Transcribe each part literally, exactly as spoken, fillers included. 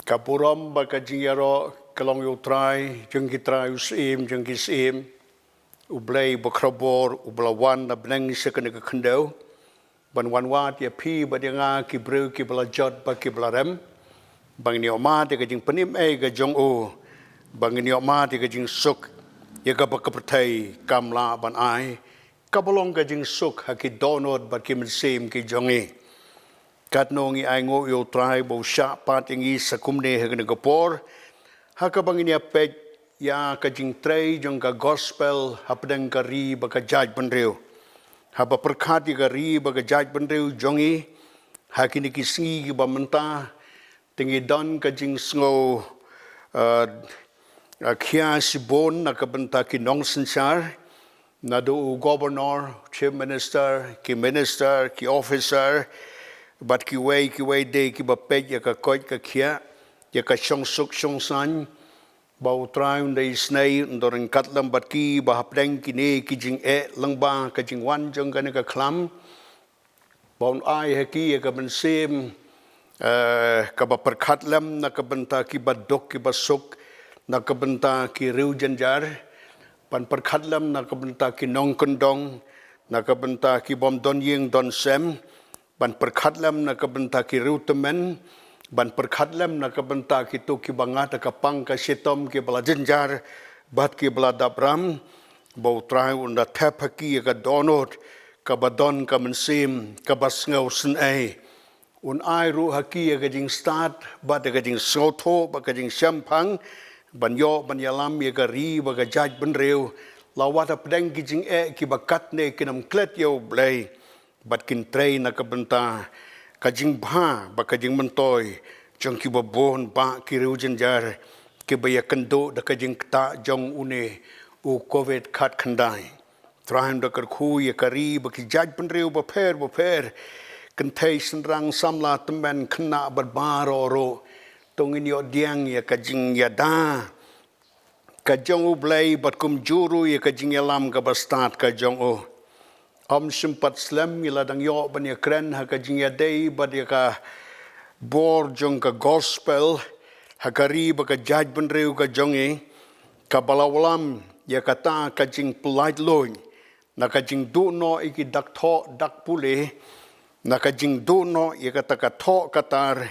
Ka burom bad ka jingïaroh ka long ïa U Trai jong ki trai, U Syiem jong ki syiem, U Blei Bakhuid, uba la wan na bneng sha kane ka khyndew ban wan wad ïa phi bad ïa nga, ki briew kiba la jot bad kiba la rem, ba ngin ïohmad ïa ka jingpynim ei ka jong u, ba ngin ïohmad ïa ka jingsuk, ïa kaba ka pyrthei kam lah ban ai, kaba long ka jingsuk ha ki dohnud bad ki mynsiem ki jong ngi. Katno ngi ainguh ïa U Trai ba u shah pat ïa ngi sa kumne ha kane ka por, ha kaba ngin ïa peit ïa ka jingtrei jong ka gospel hapdeng ka ri bad ka jaitbynriew. Haba pyrkhat ïa ka ri bad ka jaitbynriew jong ngi ha kine ki sngi kiba mynta, te ngi don ka jingsngew, eh, eh, khia shibun na ka bynta ki nongsynshar, naduh u governor, chief minister, ki minister, ki officer, bad kiwei kiwei de kiba peit ïa ka koit ka khiah, ïa ka shongsuk shongsaiñ, ba U Trai un da isynei, un da ryngkat lem bad ki, ba hapdeng kine ki jingeh lyngba ka jingwan jong kane ka khlam, ba un ai ha ki ïa ka mynsiem, eh, kaba pyrkhat lem na ka bynta kiba duk kiba suk, na ka bynta ki riewjynjar, ban pyrkhat lem na ka bynta ki nongkyndong, na ka bynta ki bym don ïing don sem, ban pyrkhat lem na ka bynta ki riewtymmen, ban pyrkhat lem na ka bynta kito kiba ngat ha ka pang ka shitom, kiba la jynjar bad kiba la dap ram, ba U Trai un da thep ha ki ïa ka dohnud kaba don ka mynsiem kaba sngewsynei. Un ai ruh ha ki ïa ka jingstad bad ïa ka jingsngewthuh bad ka jingshemphang, ban ïoh ban ïalam ïa ka ri bad ka jaitbynriew, la wat hapdeng ki jingeh kiba katne kin ym klet ïa U Blei, bad kin trei na ka bynta ka jingbha bad ka jingmyntoi jong kiba bun bah ki riewjynjar, kiba ïakynduh da ka jingktah jong une u Covid khatkhyndai. Trai un da kyrkhu ïa ka ri bad ki jaitbynriew bapher bapher, kynthei shynrang samla tymmen khynnah bad baroh ruh, to ngin ïoh pdiang ïa ka jingïada ka jong U Blei bad kumjuh ruh ïa ka jingïalam kaba stad ka jong u. Ym shym pat slem ngi la dang ïoh ban ïakren ha ka jingïadei bad ïa ka bor jong ka gospel ha ka ri bad ka jaitbynriew ka jong ngi, kaba la wallam ïa kata ka jingpyllait luid na ka jingduh noh ïa ki dak thoh dak pule, na ka jingduh noh ïa kata ka thoh ka tar,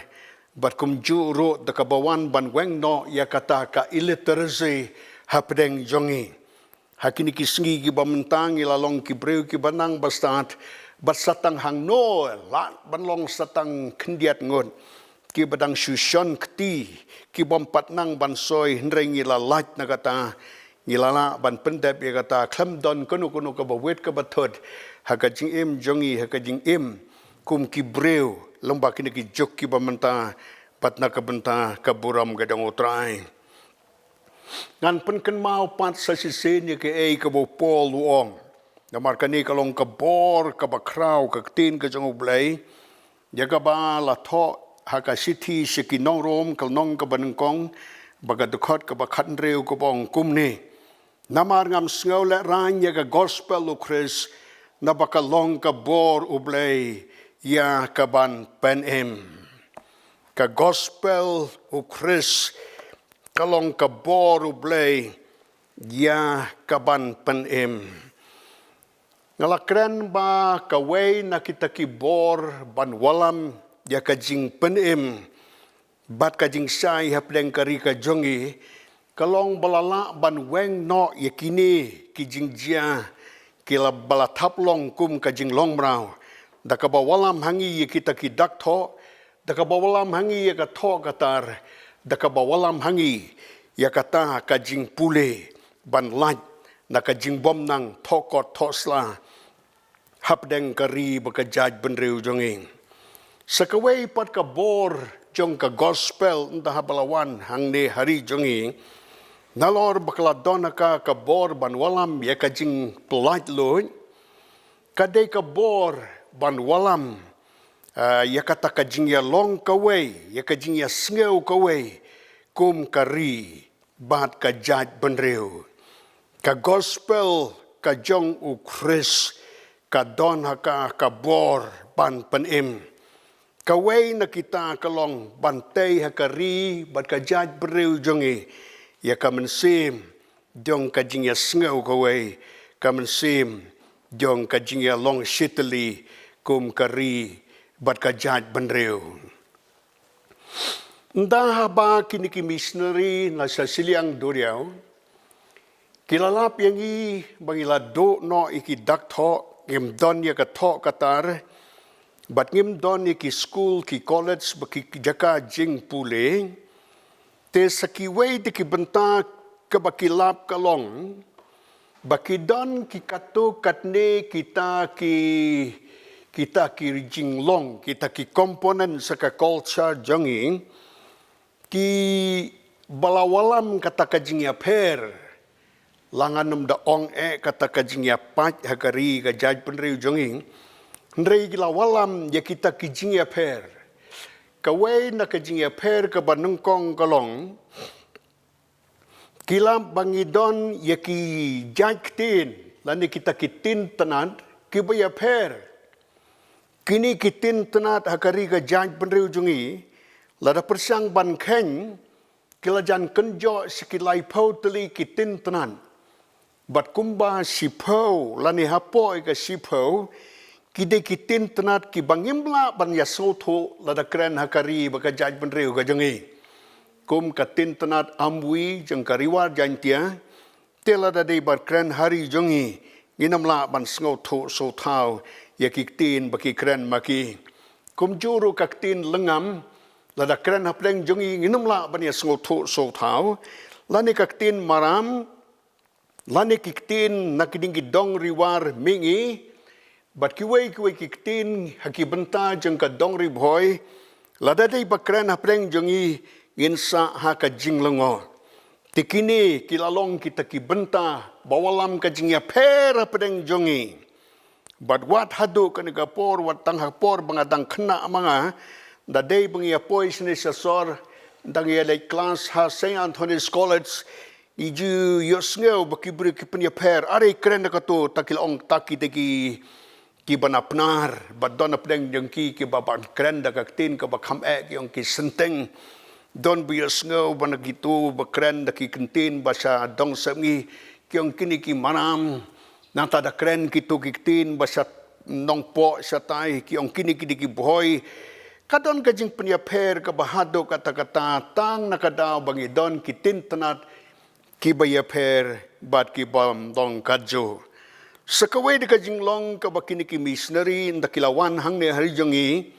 bad kumjuh ruh da kaba wan ban weng noh ïa kata ka illiteracy hapdeng jong ngi. Ha kine ki sngi kiba mynta ngi la long ki briew kiba nang bastad, bad sa tang hangno lah ban long sa tang khyndiat ngut kiba dang shu shon kti, ki bym pat nang ban soi, hynrei ngi la lait na kata, ngi la lah ban pyndep ïa kata khlem don kano kano kaba wit kaba thut ha ka jingim jong ngi, ha ka jingim kum ki briew lyngba kine ki juk kiba mynta, bad na ka bynta ka burom ka jong U Trai. Ngan pynkynmaw pat sa shisien ïa kaei kaba u Paul u ong. Namar kane ka long ka bor kaba khraw, ka ktien ka jong U Blei, ïa kaba la thoh ha ka shithi sha ki nong Rom, ka lynnong kaba nyngkong, bad ka dkhot kaba khathynriew, kaba ong kumne: Namar ngam sngew lehraiñ ïa ka gospel U Khrist, naba ka long ka bor U Blei ïa kaban pynim. Ka gospel U Khrist ka long ka bor U Blei ïa kaban pynim. Nga la kren ba kawei na kita ki bor ban wallam ïa ka jingpynim bad ka jingshai hapdeng ka ri ka jong ngi, ka long ba la lah ban weng noh ïa kine ki jingjia, ki la, ba la thap long kum ka jinglong mraw, da kaba wallam ha ngi ïa kita ki dak thoh, da kaba wallam ha ngi ïa ka thoh ka tar, da kaba wallam ha ngi ïa kata ka jingpule ban lait na ka jingbymnang thoh kot thoh sla hapdeng ka ri bad ka jaitbynriew jong ngi. Sa kawei pat ka bor jong ka gospel, ynda haba la wan hangne ha ri jong ngi, nalor ba ka la don ha ka ka bor ban wallam ïa ka jingpyllait luid, ka dei ka bor ban wallam, ah, ïa kata ka jingïalong kawei, ïa ka jingïasngew kawei kum ka ri bad ka jaitbynriew. Ka gospel ka jong U Khrist ka don ha ka ka bor ban pynim. Kawei na kita ka long ban tei ha ka ri bad ka jaitbynriew jong ngi ïa ka mynsiem jong ka jingïasngew kawei, ka mynsiem jong ka jingïalong shitylli kum ka ri bad ka jaitbynriew. Nda haba kine ki missionary na sha shiliang duriaw ki la lap ïa ngi ba ngi la duh noh ïa ki dak thoh, ngim don ïa ka thoh ka tar, bad ngim don ïa ki skul, ki college, bad ki jaka jingpule. Te sa kiwei de ki bynta kaba ki lap ka long ba ki don ki katto katne kita ki, kita ki jinglong, kita ki component sa ka culture jong ngi, kiba la wallam kata ka jingïapher. La ngan ym da ong eh kata ka jingïapait ha ka ri ka jaitbynriew jong ngi, hynrei ki la wallam ïa kita ki jingïapher. Kawei na ka jingïapher kaba nyngkong ka long, ki lap ba ngi don ïa ki jait ktien lane kita ki ktien tnat kiba ïapher. Kine ki ktien tnat ha ka ri ka jaitbynriew jong ngi, lada pyrshang ban kheiñ, ki la jan kynjoh sha ki laiphew tylli ki ktien tnat. Bad kumba shiphew lane hapoh ïa ka shiphew ki dei ki ktien tnat kiba ngim lah ban ïasngewthuh lada kren ha ka ri bad ka jaitbynriew ka jong ngi. Kum ka ktien tnat Amwi jong ka Ri War Jaiñtia, te lada dei ban kren ha ri jong ngi, ngin ym lah ban sngewthuh sngewthaw ïa ki ktien ba ki kren ma ki. Kumjuh ruh ka ktien Lyngngam, lada kren hapdeng jong ngi, ngin ym lah ban ïasngewthuh sngewthaw. Lane ka ktien Maram, lane ki ktien na ki ding ki dong Ri War Mihngi, bad kiwei kiwei ki ktien ha ki bynta jong ka dong Ri Bhoi, lada dei ba kren hapdeng jong ngi, ngin sah ha ka jinglyngngoh. Te kine ki la long kita ki bynta ba wallam ka jingïapher hapdeng jong ngi. Bad wat haduh kane ka por, wat tang ha por ba nga dang khynnah ma nga, da dei ba ngi ïa poi shane sha sor, dang ïa leit klas ha Saint Anthony's College, ngi ju ïohsngew ba ki briew ki pynïapher, are kren da kato, ta ki la ong ta ki dei ki, kiba na Pnar, bad don hapdeng jong ki kiba ban kren da ka ktien kaba kham eh, ki ong ki Synteng. Don ba ïohsngew ba na kito ba kren da ki ktien ba sha dong sepngi, ki ong kine ki Maram. Nangta da kren kito ki ktien ba sha Nongpoh shatai, ki ong kine ki dei ki Bhoi. Ka don ka jingpynïapher kaba haduh katta katta tang na ka daw ba ngi don ki ktien tnat kiba ïapher bad kibym long katjuh. Sa kawei de ka jinglong kaba kine ki missionary ynda ki la wan hangne ha ri jong ngi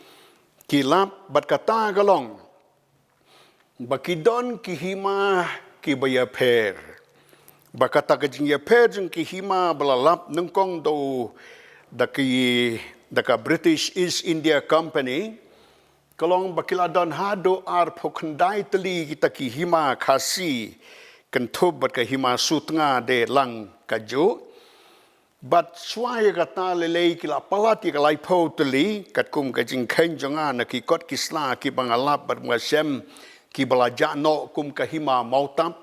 ki lap, bad kata ka long ba ki don ki hima kiba ïapher. Ba kata ka jingïapher jong ki hima ba la lap nyngkong da u, da ki, da ka British East India Company, ka long ba ki la don haduh arphew khyndai tylli kita ki hima Khasi, kynthup bad ka hima Sutnga de lang kajuh. Bad shuwa ïa kata lei lei ki la palat ïa ka laiphew tylli, katkum ka jingkheiñ jong nga na ki kot ki sla kiba nga lap bad nga shem, kiba la jah noh kum ka hima Mawtap,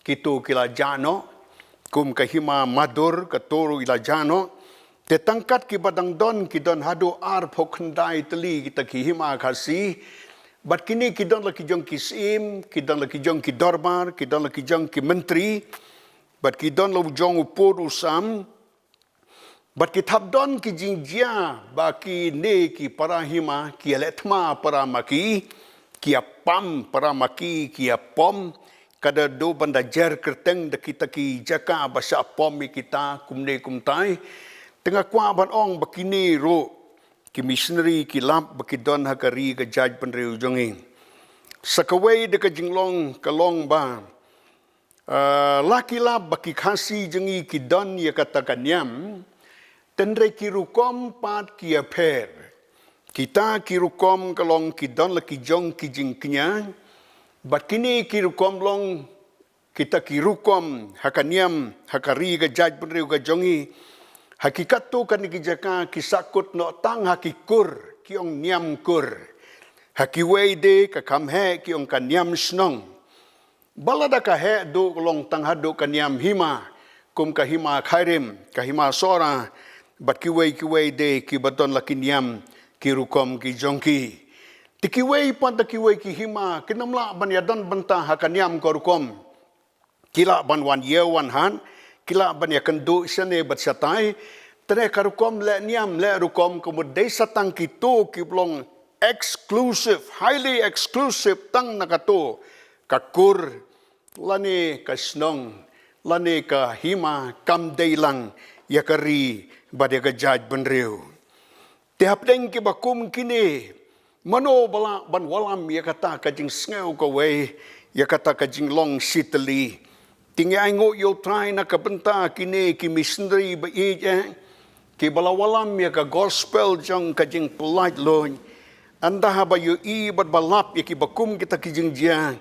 kito ki la jah noh, kum ka hima Madur, kato ruh ki la jah noh. Te tang kat kiba dang don, ki don haduh arphew khyndai tylli kita ki hima Khasi. Bad kine ki don la ki jong ki syiem, ki don la ki jong ki dorbar, ki don la ki jong ki myntri. Bad ki don la u jong u pud u sam. Bad ki thap don ki jingjia ba kine ki para hima ki ïaleh thma para ma ki, ki ïapam para ma ki, ki ïapom. Ka da duh ban da jer kyrteng da kita ki jaka ba shah pom ïa kita kumne kumtai. Te nga kwah ban ong ba kine ruh ki missionary ki lap ba ki don ha ka ri ka jaitbynriew jong ngi. Sa kawei de ka jinglong ka long ba, ah, la ki lap ba ki Khasi jong ngi ki don ïa kata ka niam, hynrei ki rukom pat ki ïapher. Kita ki rukom ka long ki don la ki jong ki jingkñia, bad kine ki rukom long kita ki rukom ha ka niam, ha ka ri ka jaitbynriew ka jong ngi, ha ki katto katne ki jaka ki sahkut noh tang ha ki kur, ki ong niam kur. Ha kiwei de ka kham heh ki ong ka niam shnong. Ba lada ka heh duh ka long tang haduh ka niam hima, kum ka hima Khairim, ka hima Sohra, bad kiwei kiwei de kiba don la ki niam ki rukom ki jong ki. Ïa kiwei pat da kiwei ki hima kin ym lah ban ïadon bynta ha ka niam ka rukom. Ki lah ban wan ïew wan hat, ki lah ban ïakynduh shane bad shatai. Te ne ka rukom leh niam leh rukom ka mut dei sa tang kito kiba long exclusive, highly exclusive tang na kato ka kur lane ka shnong lane ka hima, kam dei lang ïa ka ri bad ïa ka jaitbynriew. Te hapdeng kiba kum kine, mano ba lah ban wallam ïa kata ka jingsngew kawei, ïa kata ka jinglong shitylli? Te ngi ainguh ïa U Trai na ka bynta kine ki missionary ba ïeit eh, kiba la wallam ïa ka gospel jong ka jingpyllait luid. Ynda haba ïohi bad ba lap ïa kiba kum kita ki jingjia,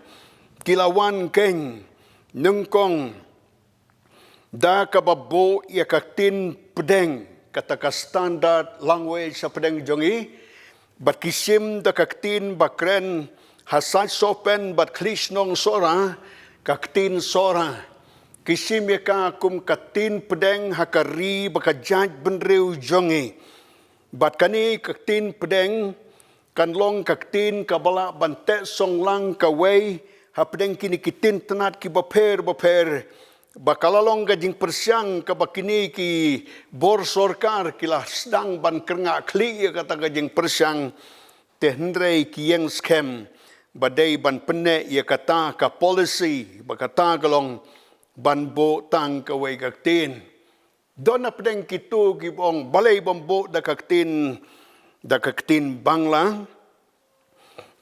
ki la wan keiñ nyngkong da kaba buh ïa ka ktien pdeng, kata ka standard language hapdeng jong ngi, bad ki shim da ka ktien ba kren ha Saitsohpen bad Khliehshnong Sohra, ka ktien Sohra. Ki shim ïa ka kum ka ktien pdeng ha ka ri bad ka jaitbynriew jong ngi. Bad kane ka ktien pdeng kan long ka ktien kaba lah ban teh song lang kawei hapdeng kine ki ktien tnat kiba pher bapher, ba ka la long ka jingpyrshang kaba kine ki bor sorkar ki la sdang ban kyrngah khlieh ïa kata ka jingpyrshang. Te hynrei ki ïeng skhem ba dei ban pynneh ïa kata ka policy, ba kata ka long ban buh tang kawei ka ktien. Don hapdeng kito kiba ong balei bym buh da ka ktien, da ka ktien Bangla.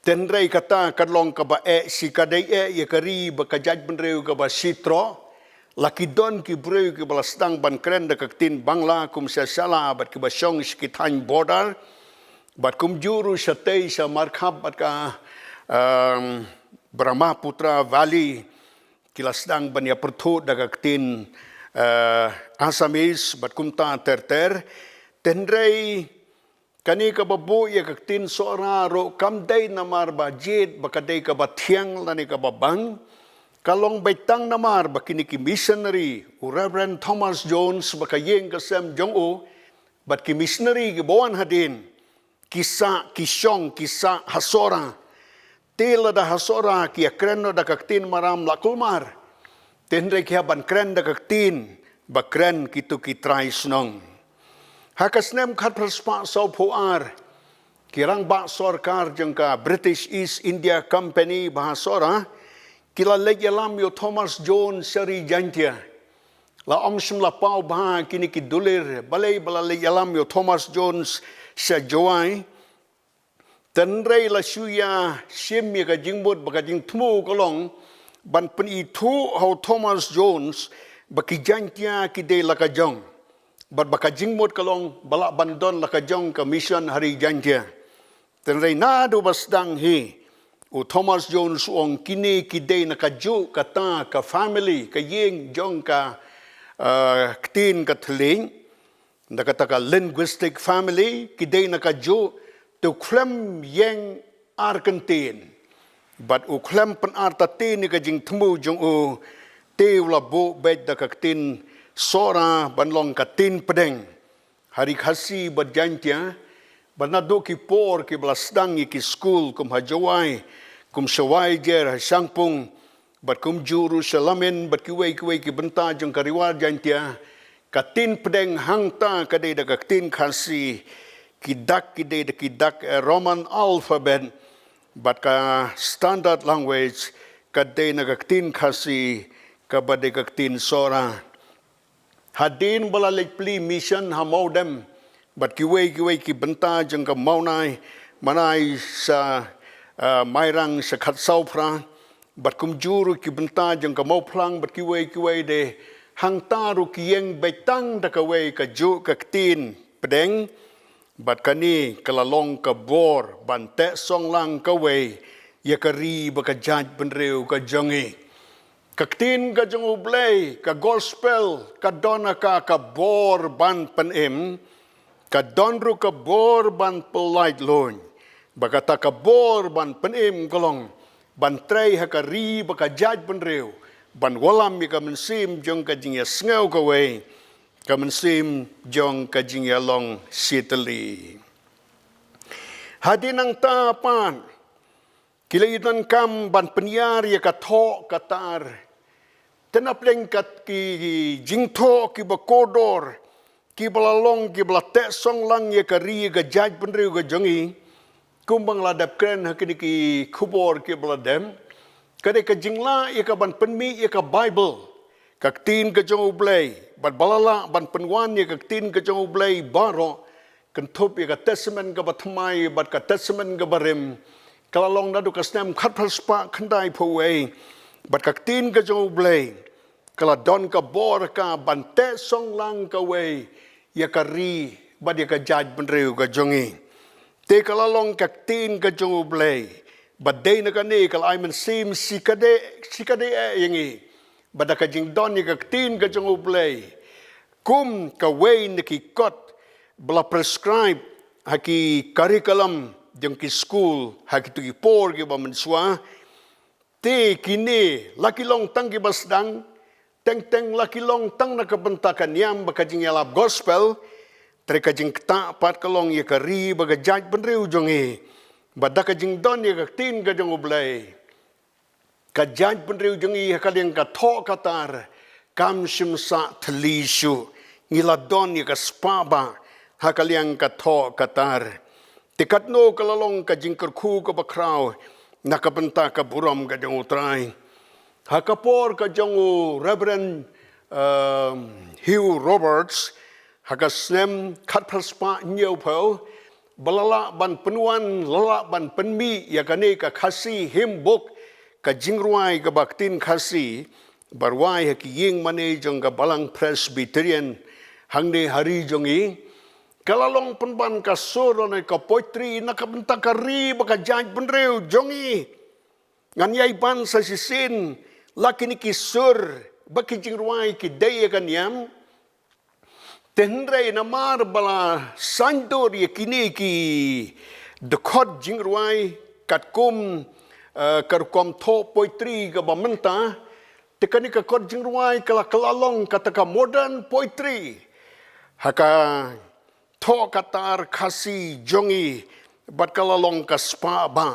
Te hynrei kata ka long kaba eh shi, ka dei eh ïa ka ri bad ka jaitbynriew kaba shi troh. La ki don ki briew kiba la sdang ban kren da ka ktien Bangla kum sha Shella bad kiba shong sha ki thaiñ border, bad kumjuh ruh shatei sha markhap bad ka, em, Brahmaputra Valley, ki la sdang ban ïa pyrthuh da ka ktien, eh, Assamese bad kumta ter ter. Te hynrei kane kaba buh ïa ka ktien Sohra ruh kam dei namar ba jied ba ka dei kaba thiang lane kaba bang. Ka long beit tang namar ba kine ki missionary, u Reverend Thomas Jones bad ka ïing ka sem jong u, bad ki missionary kiba wan hadien, ki sah, ki shong, ki sah ha Sohra. Te lada ha Sohra ki ïa kren noh da ka ktien Maram la kulmar. Te hynrei ki hap ban kren da ka ktien ba kren kito ki trai shnong. Ha ka snem khatphra spah sawphew ar, ki rangbah sorkar jong ka British East India Company ba ha Sohra ki la leit ïalam ïa u Thomas Jones sha ri Jaintia. La ym shym la paw bha kine ki dulir balei ba la leit ïalam ïa u Thomas Jones sha Jowai. Te hynrei la shu ïa shim ïa ka jingmut ba ka jingthmu ka long ban pynithuh ha u Thomas Jones ba ki Jaintia ki dei la ka jong, bad ba ka jingmut ka long ba lah ban don la ka jong ka mission ha ri Jaintia. Te hynrei naduh ba sdang hi, u Thomas Jones u ong kine ki dei na kajuh kata ka family, ka ïing jong ka, eh, ktien ka thylliej, na kata ka linguistic family, ki dei na kajuh, te u khlem ïeng ar kyntien bad u khlem pynartatien ïa ka jingthmu jong u, te u la buh beit da ka ktien Sohra ban long ka ktien pdeng ha ri Khasi bad Jaintia. Bad naduh ki por kiba la sdang ïa ki skul kum ha Jowai, kum sha Waijer ha Shangpung, bad kumjuh ruh sha Lamin bad kiwei kiwei ki bynta jong ka Ri War Jaintia, ka ktien pdeng hangta ka dei da ka ktien Khasi, ki dak ki dei da ki dak, eh, Roman alphabet, bad ka standard language ka dei na ka ktien Khasi, kaba dei ka ktien Sohra. Hadien ba la leit plie mission ha Mawdem bad kiwei kiwei ki bynta jong ka Mawnai, Manai sha, eh, Mairang sha Khatsawphra, bad kumjuh ruh ki bynta jong ka Mawphlang bad kiwei kiwei de, hangta ruh ki ïeng beit tang da kawei kajuh ka ktien pdeng. Bad kane ka la long ka bor ban teh song lang kawei ïa ka ri bad ka jaitbynriew ka jong ngi. Ka ktien ka jong U Blei, ka gospel, ka don ha ka ka bor ban pynim, ka don ruh ka bor ban pyllait luid. Bad kata ka bor ban pynim ka long ban trei ha ka ri bad ka jaitbynriew, ban wallam ïa ka mynsiem jong ka jingïasngew kawei, ka mynsiem jong ka jingïalong shitylli. Hadien nangta pat, Ki la ïadonkam ban pynïar ïa ka thoh ka tar. Te na pdeng kat ki jingthoh kiba kordor, kiba la long, kiba la teh song lang ïa ka ri, ïa ka jaitbynriew ka jong ngi. Kumba nga la dep kren ha kine ki khubor kiba la dem, ka dei ka jinglah ïa ka ban pynmih ïa ka Baibl, ka ktien ka jong U Blei, bad ba la lah ban pynwan ïa ka ktien ka jong U Blei baroh, kynthup ïa ka Testament kaba thymmai bad ka Testament kaba rim, ka la long naduh ka snem khatphra spah khyndaiphew wei, bad ka ktien ka jong U Blei ka la don ka bor ka ban teh song lang kawei ïa ka ri bad ïa ka jaitbynriew ka jong ngi. Te ka la long ka ktien ka jong U Blei, bad dei na kane ka la ai mynsiem shikatdei, shikatdei eh ïa ngi, bad da ka jingdon ïa ka ktien ka jong U Blei kum kawei na ki kot ba la prescribe ha ki curriculum jong ki skul ha kito ki por kiba mynshuwa. Te kine la ki long tang kiba sdang, teng teng la ki long tang na ka bynta ka niam bad ka jingïalap gospel, te ka jingktah pat ka long ïa ka ri bad ka jaitbynriew jong ngi, bad da ka jingdon ïa ka ktien ka jong U Blei, ka jaitbynriew jong ngi ha ka liang ka thoh ka tar kam shym sah thylli shuh. Ngi la don ïa ka spah bah ha ka liang ka thoh ka tar. Te katno ka la long ka jingkyrkhu kaba khraw na ka bynta ka burom ka jong U Trai. Ha ka por ka jong u Reverend, um, Hugh Roberts, ha ka snem khatphra spah hynñiewphew, ba la lah ban pynwan, la lah ban pynmih ïa kane ka Khasi Hymn Book, ka jingrwai kaba ktien Khasi, ba rwai ha ki ïing mane jong ka Balang Presbyterian hangne ha ri jong ngi. Ka la long pynban ka sur lane ka poetry na ka bynta ka ri bad ka jaitbynriew jong ngi. Ngan ïai ban sa shisien, la kine ki sur bad ki jingrwai ki dei ïa ka niam. Te hynrei namar ba la saiñdur ïa kine ki dkhot jingrwai katkum, eh, ka rukom thoh poetry kaba mynta, te kane ka kot jingrwai ka la, ka la long kata ka modern poetry ha ka thoh ka tar Khasi jong ngi, bad ka la long ka spah bah.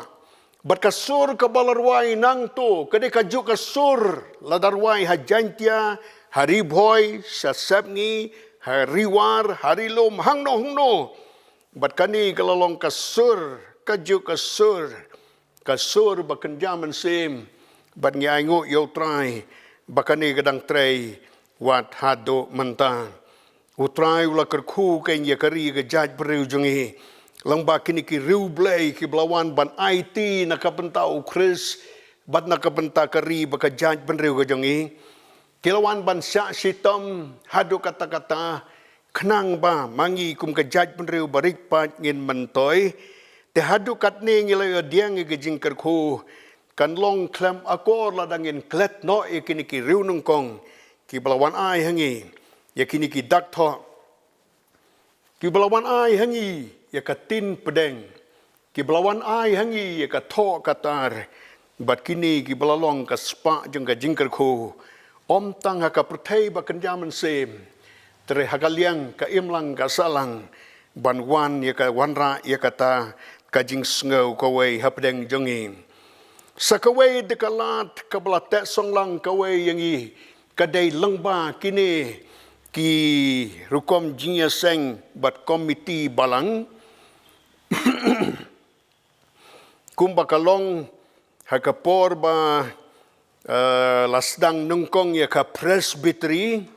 Bad ka sur kaba la rwai nangto ka dei kajuh ka sur lada rwai ha Jaintia, ha Ri Bhoi, sha Sepngi, ha Ri War, ha Ri Lum, hangno hangno. Bad kane ka la long ka sur, kajuh ka sur, ka sur ba kynja mynsiem, bad ngi ainguh ïa U Trai ba kane ka dang trei wat haduh mynta. U Trai u la kyrkhu kein ïa ka ri ka jaitbynriew jong ngi. Lyngba kine ki riewblei kiba la wan ban aiti na ka bynta U Khrist bad na ka bynta ka ri bad ka jaitbynriew ka jong ngi. Ki la wan ban shah shitom haduh katta katta, khnang ba ma ngi kum ka jaitbynriew barit pat ngin myntoi. Te haduh katne ngi la ïoh pdiang ïa ka jingkyrkhu, kan long khlem akor lada ngin klet noh ïa kine ki riewnyngkong kiba la wan ai ha ngi ïa kine ki dak thoh, kiba la wan ai ha ngi ïa ka ktien pdeng, kiba la wan ai ha ngi ïa ka thoh ka tar, bad kine kiba la long ka spah jong ka jingkyrkhu, ym tang ha ka pyrthei ba kynja mynsiem, hynrei ha ka liang ka imlang ka sahlang, ban wan ïa ka wanrah ïa kata ka jingsngew kawei hapdeng jong ngi. Sa kawei de ka lad kaba la teh song lang kawei ïa ngi, ka dei lyngba kine ki rukom jingïaseng bad komiti balang. Kumba ka long ha ka por ba, eh, la sdang nyngkong ïa ka Presbytery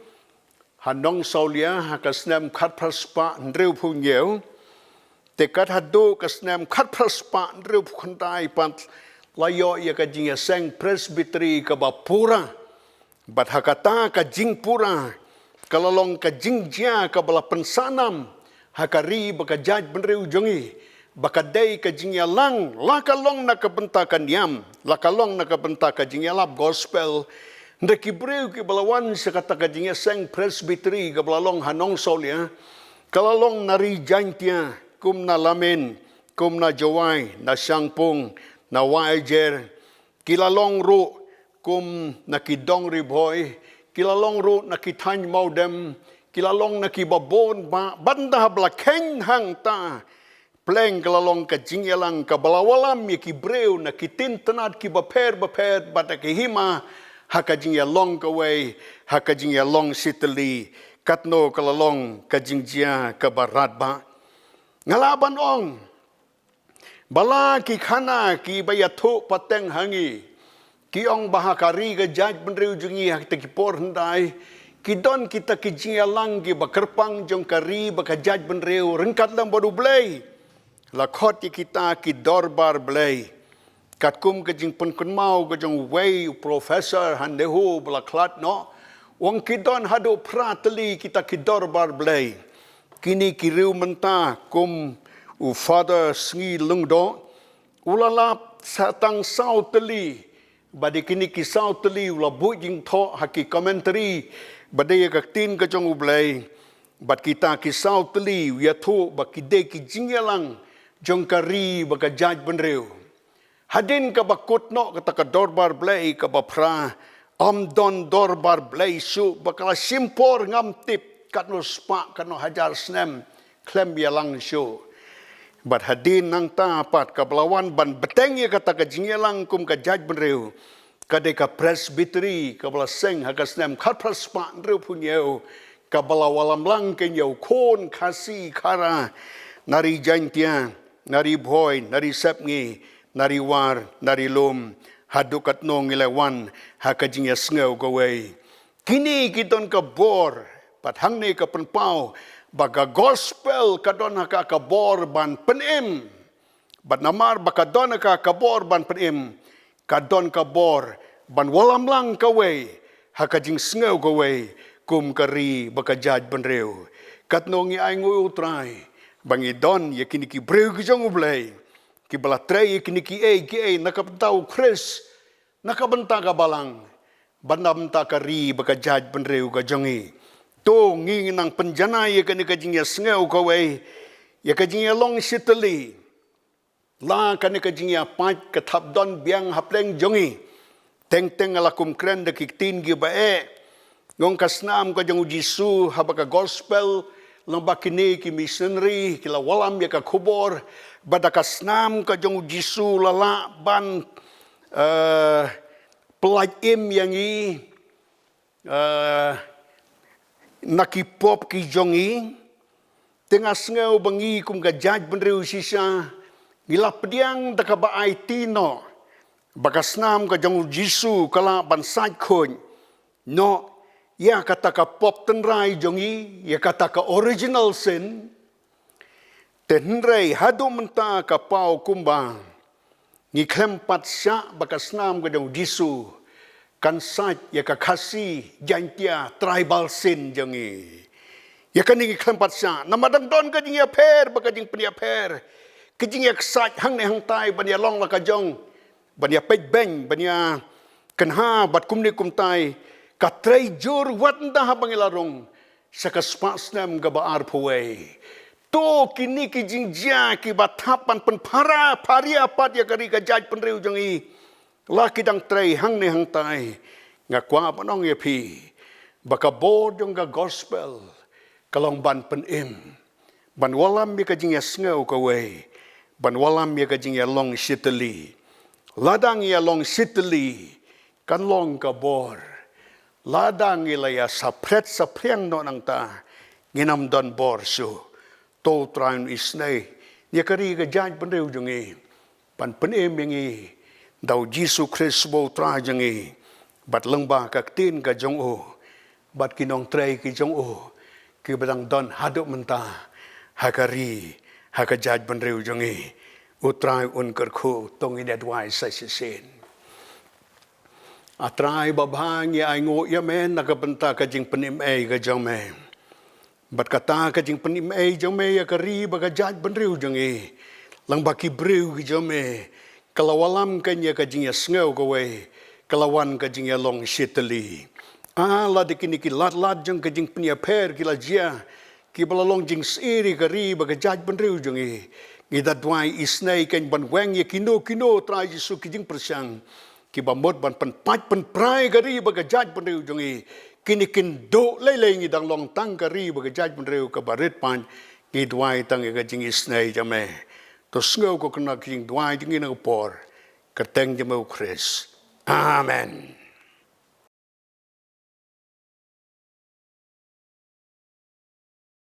ha Nongsawlia ha ka snem khatphra spah hynriewphew hynñiew. Te kat haduh ka snem khatphra spah hynriewphew khyndai pat la ïoh ïa ka jingïaseng Presbytery kaba pura. Bad ha kata ka jingpura ka la long ka jingjia kaba la pynsahnam ha ka ri bad ka jaitbynriew jong ngi, ba ka dei ka jingïalang, la ka long na ka bynta ka niam, la ka long na ka bynta ka jingïalap gospel. Hynrei ki briew kiba la wan sha kata ka jingïaseng Presbytery kaba la long ha Nongsawlia, ka la long na ri Jaintia, kum na Lamin, kum na Jowai, na Shangpung, na Wahiajer, ki la long ruh kum na ki dong Ri Bhoi, ki la long ruh na ki thaiñ Mawdem, ki la long na ki babun bah, bad ynda haba la kheiñ hangta Pleng ka la long ka jingïalang kaba la wallam ïa ki briew na ki tyntynnad kiba pher bapher bad ha ki hima, ha ka jingïalong kawei, ha ka jingïalong shitylli, katno ka la long ka jingjia kaba radbah. Nga lah ban ong, ba la ki khana kiba ïathuh pateng ha ngi, ki ong ba ha ka ri ka jaitbynriew jong ngi ha kita ki por hyndai, ki don kita ki jingïalang kiba kyrpang jong ka ri bad ka jaitbynriew ryngkat lem bad U Blei. La khot ïa kita ki dorbar Blei. Katkum ka jingpynkynmaw ka jong uwei u professor ha NEHU ba la khlad noh, u ong ki don haduh phra tylli kita ki dorbar Blei. Kine ki riew mynta kum u Father Sngi Lyngdoh, u la lap sa tang saw tylli, bad ïa kine ki saw tylli u la buh jingthoh ha ki commentary ba dei ïa ka ktien ka jong U Blei. Bad kita ki saw tylli u ïathuh ba ki dei ki jingïalang jong ka ri bad ka jaitbynriew. Hadien kaba kut noh kata ka dorbar Blei kaba phra, ym don dorbar Blei shuh ba ka la shim por ngam tip katno spah katno hajar snem khlem ïalang shuh. Bad hadien nangta pat kaba la wan ban bteng ïa kata ka jingïalang kum ka jaitbynriew, ka dei ka Presbytery kaba la seng ha ka snem khatphra spah hynriewphew hynñiew, kaba la wallam lang kein ïa u khun Khasi Khara, na ri Jaintia, na ri Bhoi, na ri Sepngi, na ri War, na ri Lum, haduh katno ngi la wan ha ka jingïasngew kawei. Kine ki don ka bor, bad hangne ka pynpaw ba ka gospel ka don ha ka ka bor ban pynim. Bad namar ba ka don ha ka ka bor ban pynim, ka don ka bor ban wallam lang kawei ha ka jingsngew kawei kum ka ri bad ka jaitbynriew. Katno ngi ainguh ïa U Trai ba ngi don ïa kine ki briew ki jong U Blei, kiba la trei ïa kine kiei kiei na ka bynta U Khrist, na ka bynta ka balang, bad na bynta ka ri bad ka jaitbynriew ka jong ngi. To ngi nang pynjanai ïa kane ka jingïasngew kawei, ïa ka jingïalong shitylli. La kane ka jingïapait ka thap don biang hapdeng jong ngi. Teng teng nga la kum kren da ki ktien kiba eh. Nga ong ka snam ka jong U Jisu haba ka gospel, lyngba kine ki missionary ki la wallam ïa ka khubor ba da ka snam ka jong U Jisu la lah ban, eh, pyllait im ïa ngi, eh, na ki pop ki jong ngi. Te nga sngew ba ngi kum ka jaitbynriew shisha ngi la pdiang da kaba aiti noh ba ka snam ka jong U Jisu ka lah ban sait khuid noh ïa kata ka pop tynrai jong ngi, ïa kata ka original sin. Te hynrei haduh mynta ka paw kumba ngi khlem pat shah ba ka snam ka jong U Jisu kan sait ïa ka Khasi Jaintia tribal sin jong ngi. Ïa kane ngi khlem pat shah namar dang don ka jingïapher bad ka jingpynïapher, ka jingïaksaid hangne hangtai ban ïalong la ka jong, ban ïapeit beiñ, ban ïakynha bad kumne kumtai. Ka trei jur wat ynda haba ngi la rung sha ka spah snem kaba arphew wei. To kine ki jingjia kiba thap ban pynpara pharia pat ïa ka ri ka jaitbynriew jong ngi, la ki dang trei hangne hangtai. Nga kwah ban ong ïa phi ba ka bor jong ka gospel ka long ban pynim, ban wallam ïa ka jingïasngew kawei, ban wallam ïa ka jingïalong shitylli. Lada ngi ïalong shitylli kan long ka bor. Lada ngi la ïasaphriang saphriang noh nangta, ngin ym don bor shuh. To U Trai un isynei ïa ka ri ka jaitbynriew jong ngi, ban pynim ïa ngi da U Jisu Khrist uba U Trai jong ngi, bad lyngba ka ktien ka jong u, bad ki nongtrei ki jong u kiba dang don haduh mynta ha ka ri, ha ka jaitbynriew jong ngi. U Trai un kyrkhu. To ngin ïa duwai sa shisien. A Trai babha, ngi ainguh ïa me na ka bynta ka jingpynim ei ka jong me. Bad kata ka jingpynim ei jong me ïa ka ri bad ka jaitbynriew jong ngi, lyngba ki briew ki jong me, ka la wallam kein ïa ka jingïasngew kawei, ka la wan ka jingïalong shitylli. A lada kine ki lad lad jong ka jingpynïapher ki la jia, kiba la long jingsyier ïa ka ri bad ka jaitbynriew jong ngi, ngi da duwai isynei kein ban weng ïa kino kino Trai Jisu ki jingpyrshang kiba mut ban pynpait pynpra ïa ka ri bad ka jaitbynriew jong ngi. Kine kin duh lei lei, ngi dang long tang ka ri bad ka jaitbynriew kaba rit paid. Ngi duwai tang ïa ka jingisynei jong me. To sngew ko kane ka jingduwai jong ngi ha kane ka por. Kyrteng jong me ko Khrist. Amen.